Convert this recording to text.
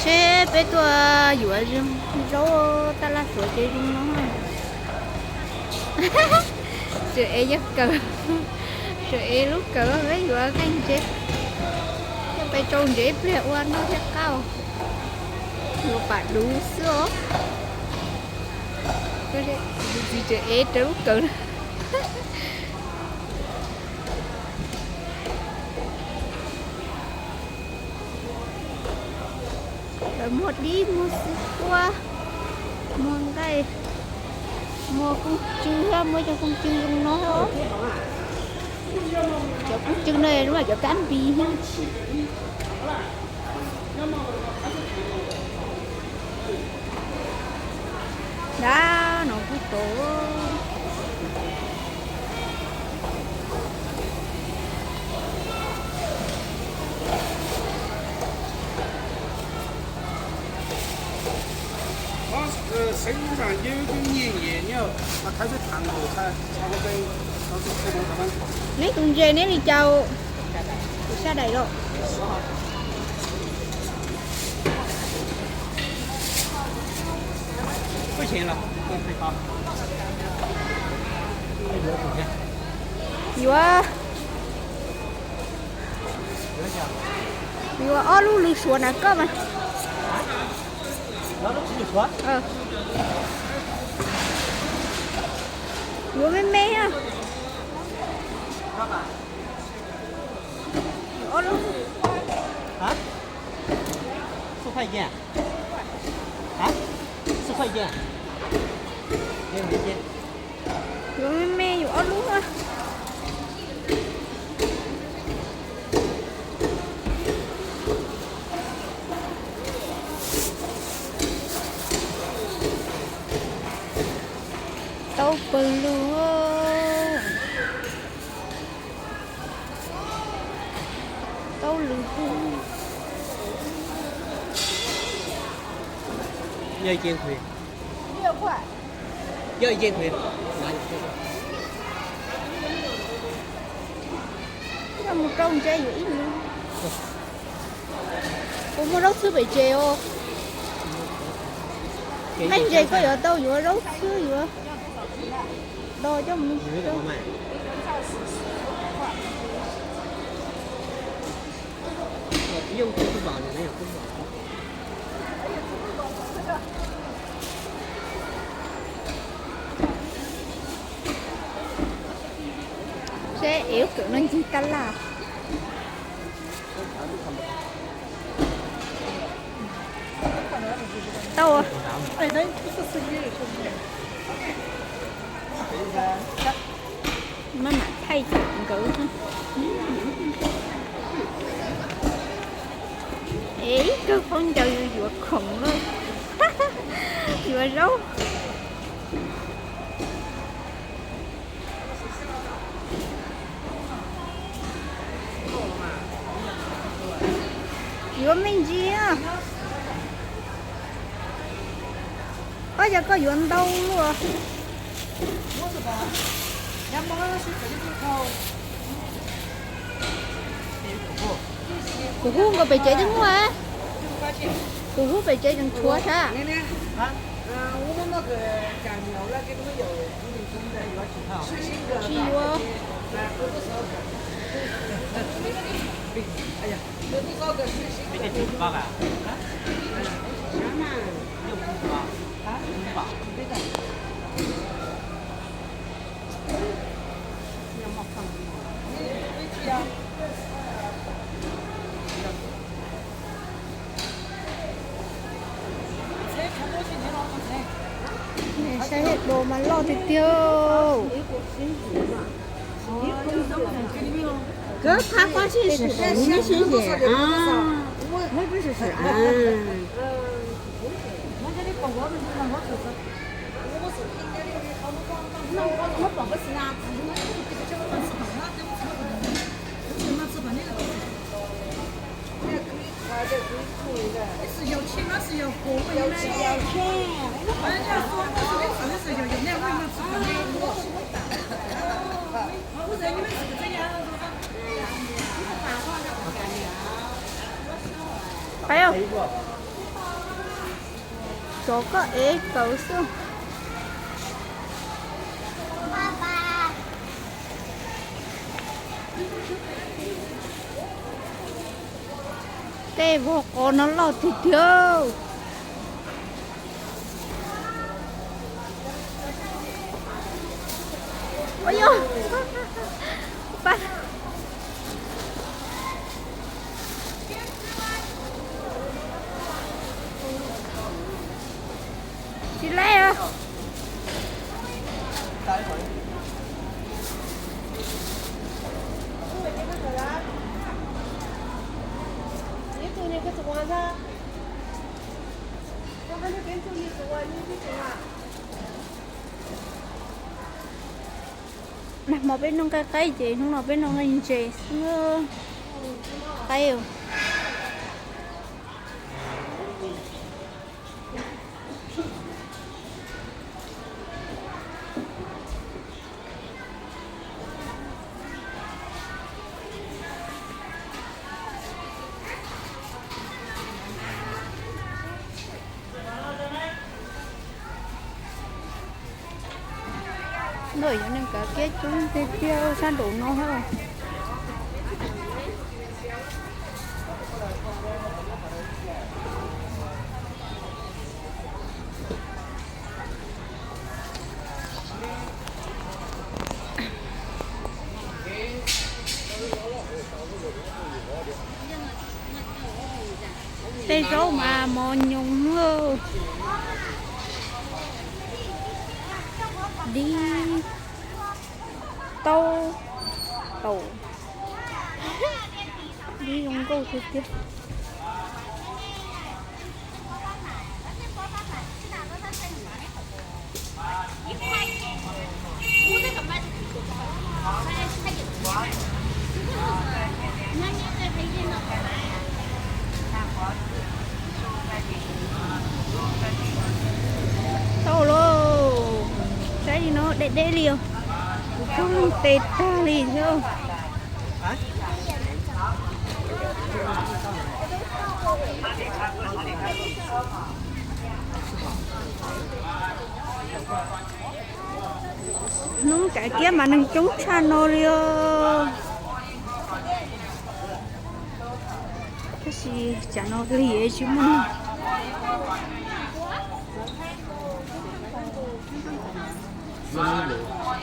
Seb peb tuaj yuav zaub tab laj suav ces zoo no. Tseem ev yog kawm, tseem ev lub kawm peb yuav nqaij ntses. Coj pais tsau ntses ib pliag ua noj thiab qab. Yuav pam duv xwb os. Tus txiv tseem ev rawv lub kawm na. Lawv muag dib, muag xwb kuab, muag nqaij, muag kooj tsw thiab, muaj cov kooj tsw zoo no thiab. Cov kooj tsw no zoo li cov kab npis thiab. Dab no kuj tau. Neb tus ntses neb li cas? Kuv sab daim los. Yuav, yuav ob lub lws suav na koj mas. Yuav me me. Ob lub. Yuav me me yuav ob lub. Tau pawg lug. Tau lwm tus. Coj mus rau ntses yuav ib lub. Kuv muaj zaub txhwb pem tsev os. Nqaij ntses koj yuav tau yuav zaub txhwb yuav do coj mus. Seb ev lub kawm no ncig tab laj. Tau. Maj mam thaij thaum nkawd. Es ib kawg khaub ncaws yuav khoom lawm. Yuav zaub. Yuav me ntsis. Ob, yog koj yuav ntau luaj. Kuv hub nkaus pem tsev twb muaj. Kuv hub pem tsev tseem tshuav sab. Tsis yuav. Saib dos mas loj tiag tiag. Koj qab pob tseg sim sim sim sim a, pob tseg sim a. Qab. Tsov koj ev kawg xwb. Tej vog qos no loj tiag tiag. Ua yog, tsis lej. Nag hmo peb noj nqaij qaib ces hnub no peb noj nqaij ntses xwb. Qaib. Ntawm yog neeg kav kiab coob tiag tiag sab nraum no. Tej zaub mas mos nyoos lawm. Dib taub taum, dib zoo nkauj tiag tiag. Tau lauj, saib li no deb deb li os. Kuv cog leej tes tag li thiab. Hnub kav kiab mas neeg coob tshaj no li os. Tab sis tsam no lig tsis muaj neeg.